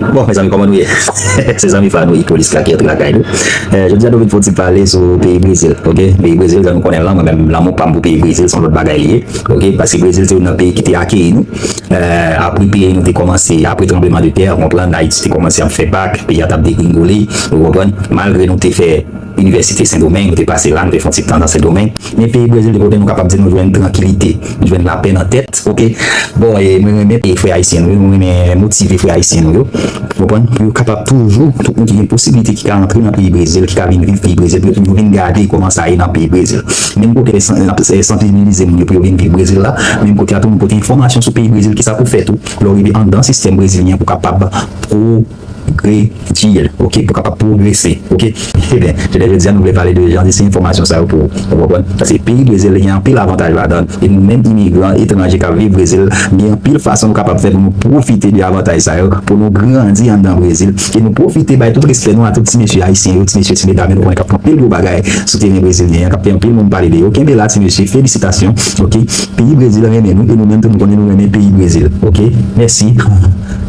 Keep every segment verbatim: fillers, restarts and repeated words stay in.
Bon, mezanmi, kòman nou ye? Se zanmi pa nou, Ipolis la, ki antre lakay nou. Eh, jodi a, nou vin fè yon ti pale sou peyi Brezil, ok? Peyi Brezil, jan nou konnen l lan, mwen menm, lanmou pa m pou peyi Brezil, se yon lòt bagay li ye, ok? Paske Brezil se youn nan peyi ki te akeyi nou. Eh, apre peyi nou te kòmanse, apre tranbleman de tè, ou konprann, Ayiti te kòmanse ap fè bak, peyi a t ap degringole, ou konprann? Malgre nou te fè Inivèsite Sendomeng, nou te pase la, nou te fè yon ti tan nan Sendomeng. Men peyi Brezil, de kote nou kapab di nou jwenn trankilite, nou jwenn lapè nan tèt, ok? Bon, e mwen renmen peyi frè ayisyen nou yo, mwen renmen motive frè ayisyen nou yo, konprann? Pou yo kapab toujou, tout moun ki gen posiblite ki ka antre nan peyi Brezil, ki ka vin viv peyi Brezil, pou yo toujou vin gade kòman sa ye nan peyi Brezil. Menm kote n ap, n ap sansibilize moun yo pou yo vin viv Brezil la, menm kote a tou, nou pote enfòmasyon sou peyi Brezil, kisa pou fè tou, lè w rive anndan sistèm brezilyen pou kapab pwogredi, ok, pou kapab pwogrese, ok. Ebyen, jounen jodi a, nou vle pale de jan de se enfòmasyon sa yo pou ou, ou konprann? Paske peyi Brezil gen anpil avantaj ladan l, e nou menm imigran etranje k ap viv Brezil, gen anpil fason nou kapab fè pou nou pwofite de avantaj sa yo, pou nou grandi anndan Brezil, e nou pwofite bay tout respè nou a tout ti mesye ayisyen yo, ti mesye, ti medam yo, nou konnen k ap fè anpil gwo bagay sou teren brezilyen an, k ap fè anpil moun pale de yo. Kenbe la, ti mesye, felisitasyon, ok. Peyi Brezil renmen nou, e nou menm tou nou konnen nou renmen peyi Brezil, ok. Mèsi.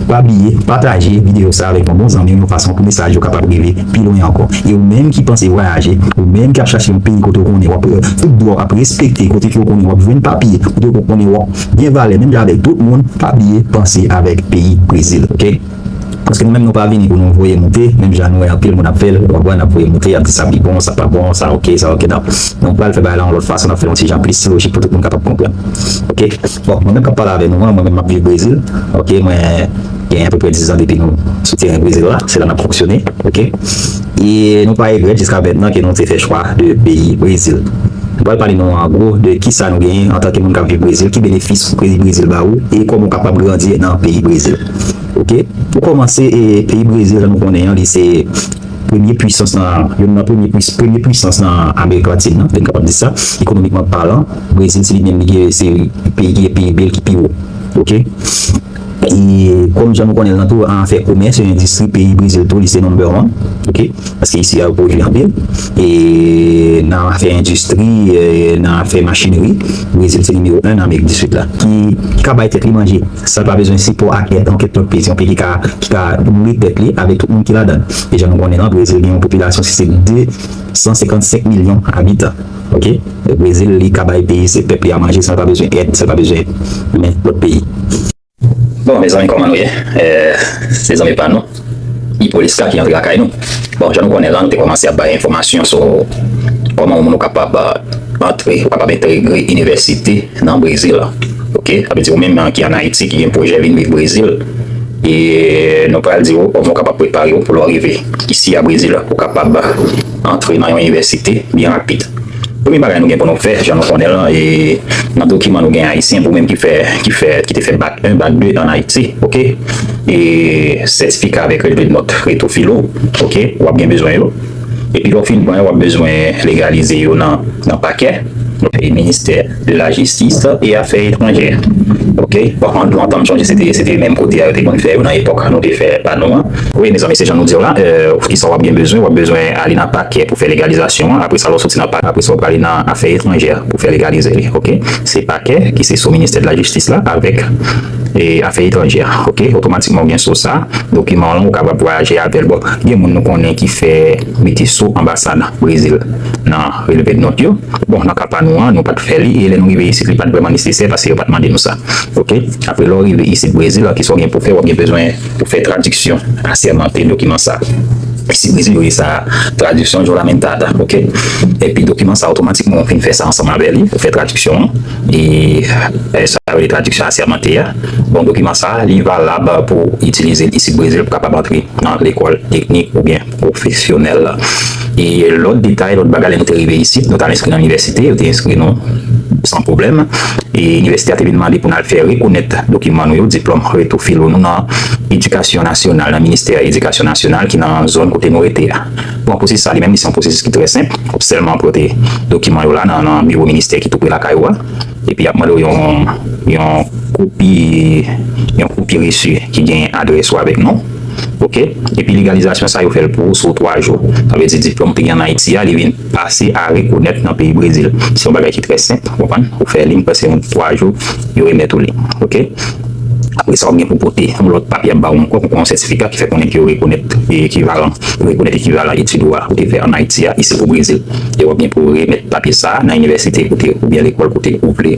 Pa bliye pataje videyo sa avèk yon bon zanmi w yon fason pou mesaj yo kapab rive pi lwen ankò. E ou menm ki panse vwayaje, ou menm ki ap chache yon peyi kote w konnen w ap, tout dwa w ap respekte, kote ke w konnen w ap jwenn papye, kote w konnen w ap gen valè menm jan avèk tout moun, pa bliye panse avèk peyi Brezil, ok? Paske nou menm nou pa vini pou nou voye moute, menm jan nou wè anpil moun ap fè l, w ap wè n ap voye moute, ap di sa pi bon, sa pa bon, sa ok, sa ok, non. Nou pral fè bagay la yon lòt fason, n ap fè l yon ti jan plis lojik pou tout moun kapab konprann. Ok? Bon, mwen menm k ap pale avè nou an, mwen menm m ap viv Brezil. Ok? Mwen gen apeprè diz an depi nou sou teren Brezil la. Se la n ap fonksyone. Ok? E nou pa regrèt jiska mentnan ke nou te fè chwa de peyi Brezil. Nou pral pale nou an gwo de kisa nou genyen antanke moun k ap viv Brezil, ki benefis peyi Brezil ba ou, e kòman w kapab grandi nan peyi Brezil. Ok? Pou kòmanse, e, peyi Brezil, jan nou konnen an, li se premye pwisans nan, youn nan premye pwis-, premye pwisans nan Amerik Latin nan, nou kapab di sa, ekonomikman palan, Brezil se li menm li gen, se peyi ki gen P I B l ki pi wo. Ok? E kòm jan nou konnen l nan tou, an afè komès e endistri, peyi Brezil tou, li se number one. Ok? Paske isi a yo pwodui anpil. E nan afè endistri, e nan afè machinri, Brezil se nimewo en nan Amerik di Sid la. Ki, ki ka bay tèt li manje. San l pa bezwen sipò ak èd okenn lòt peyi. Se yon peyi ki ka, ki ka nouri tèt li avèk tout moun ki ladan l. E jan nou konnen nan, Brezil gen yon popilasyon, si se de san senkannsenk milyon abitan. Ok? Brezil, li ka bay peyi, se pèp li a manje, san l pa bezwen èd, san l pa bezwen men lòt peyi. Bon, mezanmi, kòman nou ye? Eh, se zanmi pa nou, Ipolis la, ki antre lakay nou. Bon, jan nou konnen lan, nou te kòmanse ap bay enfòmasyon sou kòman yon moun ou kapab, eh, antre, ou kapab entegre inivèsite nan Brezil. Ok? Sa vle di ou menm, eh, ki ann Ayiti, ki gen pwojè vin viv Brezil. E nou pral di ou kòman ou kapab prepare w pou lè w rive isi a Brezil, ou kapab antre nan yon inivèsite byen rapid. Premye bagay nou gen pou nou fè, jan nou konnen l, e nan dokiman nou gen ayisyen, pou menm ki fè, ki fè, ki te fè bak en, bak de ann Ayiti, ok? E sètifika avèk relve de nòt reto filo, ok? W ap gen bezwen yo. Epi lè w fin pran yo, w ap bezwen legalize yo nan, nan pakè, e ministè de la Jistis e Afè Etranjè. Ok? Bon, an, an tan m chonje, se te, se te menm kote a yo te konn fè yo nan epòk nou te fè pa nou an. Wi, mezanmi, se jan nou di w la, eh, kisa w ap gen bezwen? W ap bezwen ale nan pakè pou fè legalizasyon an. Apre sa, lè w soti nan pakè, apre sa, w prale nan afè etranjè pou fè legalize li. Ok? Se pakè ki se sou ministè de la jistis la avèk, eh, afè etranjè. Ok? Otomatikman, w gen sou sa, dokiman w lan, ou kapab vwayaje avè l. Bon, gen moun nou konnen ki fè mete sou anbasad Brezil nan relve de nòt yo. Bon, nan ka pa nou an, nou pa t fè li, e lè nou rive isit, li pa t vrèman nesesè, paske yo pa t mande nou sa. Ok? Apre, lè w rive isit Brezil, kisa w gen pou fè? W ap gen bezwen pou fè tradiksyon asèmante dokiman sa. Isit Brezil, yo rele sa tradiksyon juramentada, ok? Epi dokiman sa, otomatikman, w fin fè sa ansanm avè li, ou fè tradiksyon an, e, e sa yo rele tradiksyon asèmante a. Bon, dokiman sa, li valab pou itilize l isit Brezil pou kapab antre nan lekòl teknik oubyen pwofesyonèl. E lòt detay, lòt bagay, lè nou te rive isit, nou t al enskri nan inivèsite, yo te enskri nou san pwoblèm. E inivèsite a te vin mande pou n al fè rekonèt dokiman nou yo, diplòm reto filo nou nan edikasyon nasyonal, nan ministè edikasyon nasyonal ki nan zòn kote nou rete a. Bon, pwosesis sa li menm, li se yon pwosesis ki trè senp. Ou sèlman pote dokiman yo la nan, nan biwo ministè ki tou pre lakay ou a. Epi y ap mande w yon, yon kopi, yon kopi resi ki gen adrès ou avèk non. Ok? Epi legalizasyon sa yo fè l pou ou sou twa jou. Sa vle di diplòm ou te gen ann Ayiti a, li vin pase a rekonèt nan peyi Brezil. Se yon bagay ki trè senp, ou konprann? Ou fè li, m panse yon twa jou, yo remèt ou li. Ok? Apre sa, w ap gen pou pote yon lòt papye ap ba w ankò, pou yon sètifika ki fè konnen ke yo rekonèt ekivalan, yo rekonèt ekivalan etid ou a ou te fè ann Ayiti a, isit o Brezil. E w ap gen pou remèt papye sa a nan inivèsite kote oubyen lekòl kote ou vle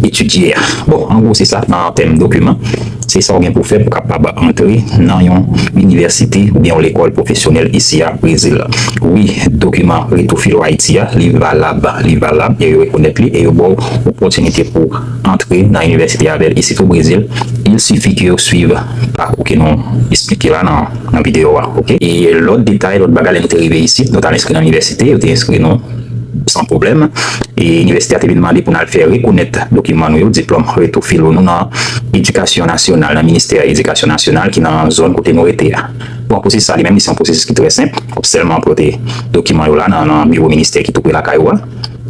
etidye a. Bon, an gwo, se sa, nan tèm dokiman. Se sa w gen pou fè pou kapab antre nan yon inivèsite oubyen yon lekòl pwofesyonèl isi a Brezil. Wi, dokiman retou filo Ayiti a, li valab, li valab, e yo rekonèt li, e yo ba w opòtinite pou antre nan inivèsite avè l isit o Brezil. Il sifi ke yo swiv pakou ke nou esplike la nan, nan videyo a, oke? E lòt detay, lòt bagay, lè nou te rive isit, nou t al enskri nan inivèsite, yo te enskri nou san pwoblèm. E inivèsite a te vin mande pou n al fè rekonèt dokiman nou yo, diplòm retou filo nou nan edikasyon nasyonal, nan ministè edikasyon nasyonal ki nan zòn kote nou rete a. Bon, pwosesis sa li menm, li se yon pwosesis ki trè senp. W ap sèlman pote dokiman yo la nan, nan biwo ministè ki tou pre lakay ou a.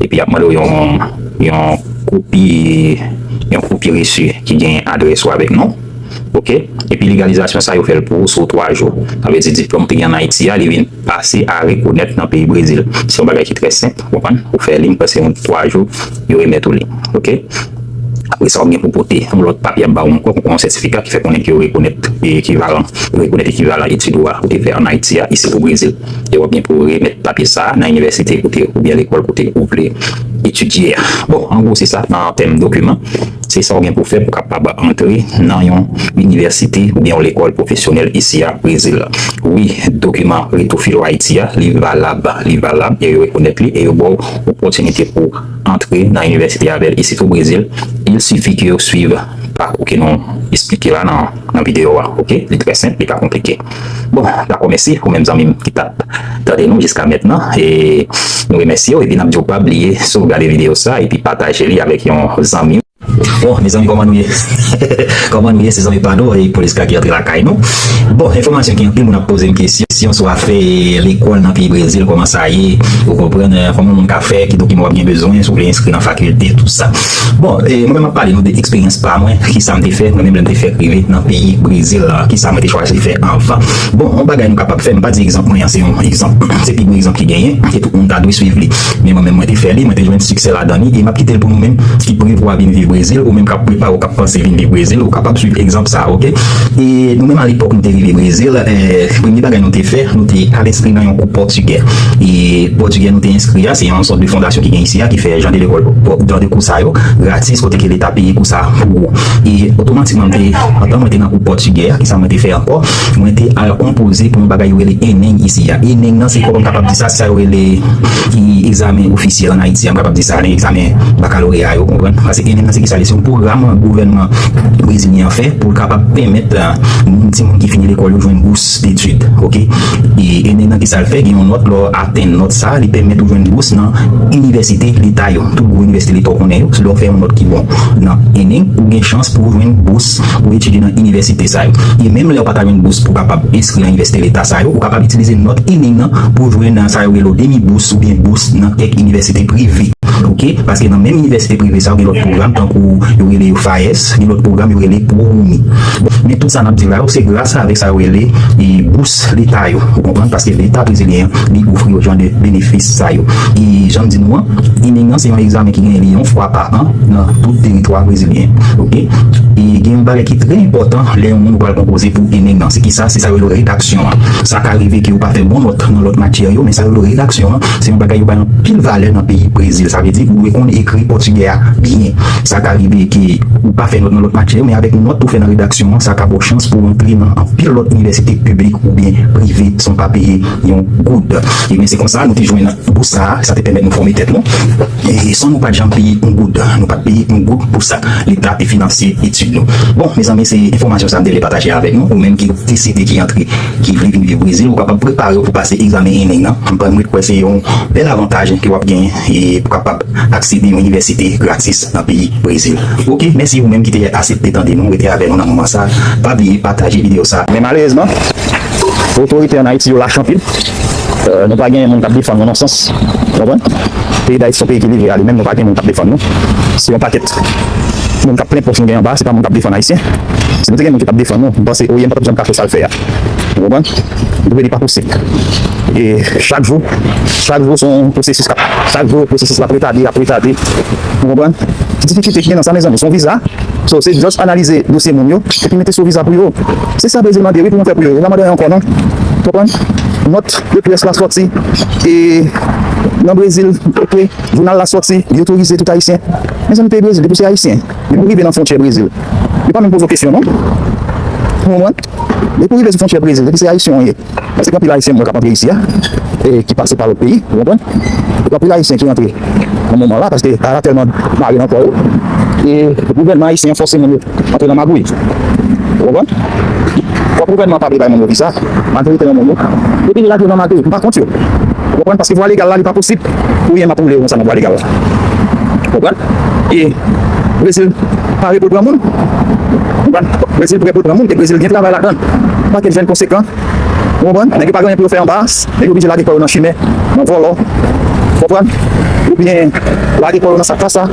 Epi y ap mande w yon, yon kopi, yon kopi resi ki gen adrès ou avèk non. Oke? Epi legalizasyon sa, yo fè l pou ou sou twa jou. Sa vle di diplòm ou te gen ann Ayiti a, li vin pase a rekonèt nan peyi Brezil. Se yon bagay ki trè senp, w konprann? Ou fè li, m panse yon twa jou, yo remèt ou li. Oke? Apre sa, w ap gen pou pote yon lòt papye ap ba w ankò, pou yon sètifika ki fè konnen ke yo rekonèt ekivalan, yo rekonèt ekivalan etid ou a, ou te fè ann Ayiti a, isit o Brezil. E w ap gen pou remèt papye sa a nan inivèsite kote, oubyen lekòl kote ou vle etidye a. Bon, an gwo, se sa, nan tèm dokiman. Se sa w gen pou fè pou kapab antre nan yon inivèsite oubyen yon lekòl pwofesyonèl isi a Brezil. Wi, dokiman retou filo Ayiti a, li valab, li valab, e yo rekonèt li, e yo ba w opòtinite pou antre nan inivèsite avè l isit o Brezil. Il sifi ke yo swiv pakou ke nou esplike la nan, nan videyo a, oke? Li trè senp, li pa konplike. Bon, dakò, mèsi. Ou menm zanmi m ki t ap tande nou jiska mentnan, e nou remèsye w, epi n ap di w pa bliye, si w gade videyo sa, epi pataje li avèk yon zanmi w. Bon, mezanmi, kòman nou ye? Kòman nou ye, se zanmi pa nou, e Police Ka ki antre lakay nou. Bon, enfòmasyon ki anpil moun ap poze m kesyon, kesyon sou afè lekòl nan peyi Brezil, kòman sa ye, ou konprann, eh, kòman moun ka fè, ki dokiman w ap gen bezwen, si w vle enskri nan fakilte, tout sa. Bon, eh, mwen menm ap pale nou de eksperyans pa mwen, ki sa m te fè, mwen menm lè m te fèk rive nan peyi Brezil la, ki sa mwen te chwazi fè anvan. Bon, yon bagay nou kapab fè, m pa di egzanp mwen an, se yon egzanp, se pi bon egzanp ki genyen, ke tout moun ta dwe swiv li. Men mwen menm mwen te fè li, mwen te jwenn siksè ladan li, e m ap kite l pou nou menm ki prevwa vin viv Brezil, ou menm k ap prepare w, k ap panse vin viv Brezil, ou kapab swiv egzanp sa, oke? E nou menm alepòk nou te rive Brezil, eh, premye bagay nou te fè, nou te al enskri nan yon kou pòtigè. E pòtigè nou te enskri a, se yon sòt de fondasyon ki gen isi a, ki fè jan de lekòl, jan de kou sa yo, gratis, kote ke leta peye kou sa pou ou. E otomatikman, mwen te, pandan mwen te nan kou pòtigè a, ki sa mwen te fè ankò? Mwen te al konpoze pou yon bagay yo rele ENEM isi a. ENEM nan, se kòman m kapab di sa, se sa yo rele ki egzamen ofisyèl ann Ayiti a, m kapab di sa, egzamen bakaloreya yo, konprann? Paske ENEM nan, se ki sa li ye? Se yon pwogram gouvènman brezilyen an fè pou l kapab pèmèt, eh, moun, timoun ki fini lekòl yo jwenn bous detid, oke? E ENEM nan, ki sa l fè? Gen yon nòt, lè w atenn nòt sa, li pèmèt ou jwenn bous nan inivèsite leta yo. Tout gwo inivèsite leta w konnen yo, lè w fè yon nòt ki bon nan ENEM, ou gen chans pou w jwenn bous pou w etidye nan inivèsite sa yo. E menm lè w pa ta jwenn bous pou w kapab enskri nan inivèsite leta sa yo, ou kapab itilize nòt ENEM nan pou w jwenn sa yo rele demi bous oubyen bous nan kèk inivèsite prive. Oke? Paske nan menm inivèsite prive sa yo, gen lòt pwogram, tankou yo rele yo FAES, gen lòt pwogram yo rele ProUni. Bon, men tout sa n ap di la yo, se gras avèk sa yo rele, e, bous leta yo. Ou konprann? Paske leta brezilyen an, li ofri yo jan de benefis sa yo. E jan m di nou an, ENEM nan se yon egzamen ki genyen li yon fwa pa an nan tout teritwa brezilyen. Oke? E gen yon bagay ki trè enpòtan lè yon moun ou pral konpoze pou ENEM nan. Se ki sa? Se sa yo rele redaksyon an. Sa ka rive ke ou pa fè bon nòt nan lòt matyè yo, men sa yo rele redaksyon an, se yon bagay yo bay anpil valè nan peyi Brezil. Sa vle di, ou dwe konn ekri pòtigè a byen. Sa ka rive ke ou pa fè nòt nan lòt matyè yo, men avèk nòt ou fè nan redaksyon an, sa ka ba w chans pou w antre nan anpil lòt inivèsite piblik oubyen prive san w pa peye yon goud. Ebyen, se konsa nou te jwenn bous sa a, sa te pèmèt nou fòme tèt nou. E san nou pa t janm peye yon goud, nou pa t peye yon goud pou sa. Leta te finanse etid nou. Bon, mezanmi, se enfòmasyon sa a m te vle pataje avèk nou. Ou menm ki deside, ki antre, ki vle vin viv Brezil, ou kapab prepare w pou pase egzamen ENEM nan. M pa, mwen kwè se yon bèl avantaj ke w ap genyen e pou kapab aksede yon inivèsite gratis nan peyi Brezil. Oke, mèsi ou menm ki te aksepte tande nou, rete avè nou nan moman sa. Pa bliye pataje videyo sa. Men malerezman, otorite ann Ayiti yo lach anpil. Euh, nou pa gen moun k ap defann nou nan sans. Ou konprann? Peyi Dayiti se yon peyi ki livre a li menm, nou pa gen moun k ap defann nou. Se yon pakèt moun k ap plen pòch nou gen anba, se pa moun k ap defann Ayisyen. Si nou te gen moun ki t ap defann nou, m panse O I M pa t ap janm ka fè sa l fè a. Ou konprann? M twouve li pa posib. E chak jou, chak jou se yon pwosesis k ap, chak jou pwosesis la ap retade, ap retade. Ou konprann? Difikilte ki gen nan sa, mezanmi, se yon viza. So, se just analize dosye moun yo, epi mete sou viza pou yo. Se sa Brezil mande, wi, pou nou fè pou yo. Yo pa mande anyen ankò, non. Konprann? Nòt de près la sòti, e nan Brezil, ok, jounal la sòti, li otorize tout Ayisyen. Mezanmi, peyi Brezil, depi se Ayisyen, depi w rive nan fwontyè Brezil, yo pa menm poze w kesyon, non. Ou konprann? Depi w rive sou fwontyè Brezil, depi se Ayisyen w ye. Paske gen anpil Ayisyen mwen k ap antre isi a, e ki pase pa lòt peyi, ou konprann? Gen anpil Ayisyen ki rantre nan moman la, paske tara tèlman mare nan kò yo. E gouvènman ayisyen an fòse moun yo antre nan magouy. Ou konprann? Fòk gouvènman pa vle bay moun yo viza, majorite nan moun yo, yo vini lage yo nan magouy, m pa kont yo. Ou konprann? Paske vwa legal la, li pa posib pou yon ap woule konsa nan vwa legal la. Ou konprann? E Brezil pare pou l pran moun. Ou konprann? Brezil prè pou l pran moun, e Brezil gen travay ladan l. Pakèt jèn konsekan. Ou konprann? Nèg yo pa gen anyen pou yo fè anba, nèg yo oblije lage kò yo nan chimè, nan vòlò. Ou konprann? Oubyen lage kò yo nan sa k pa sa.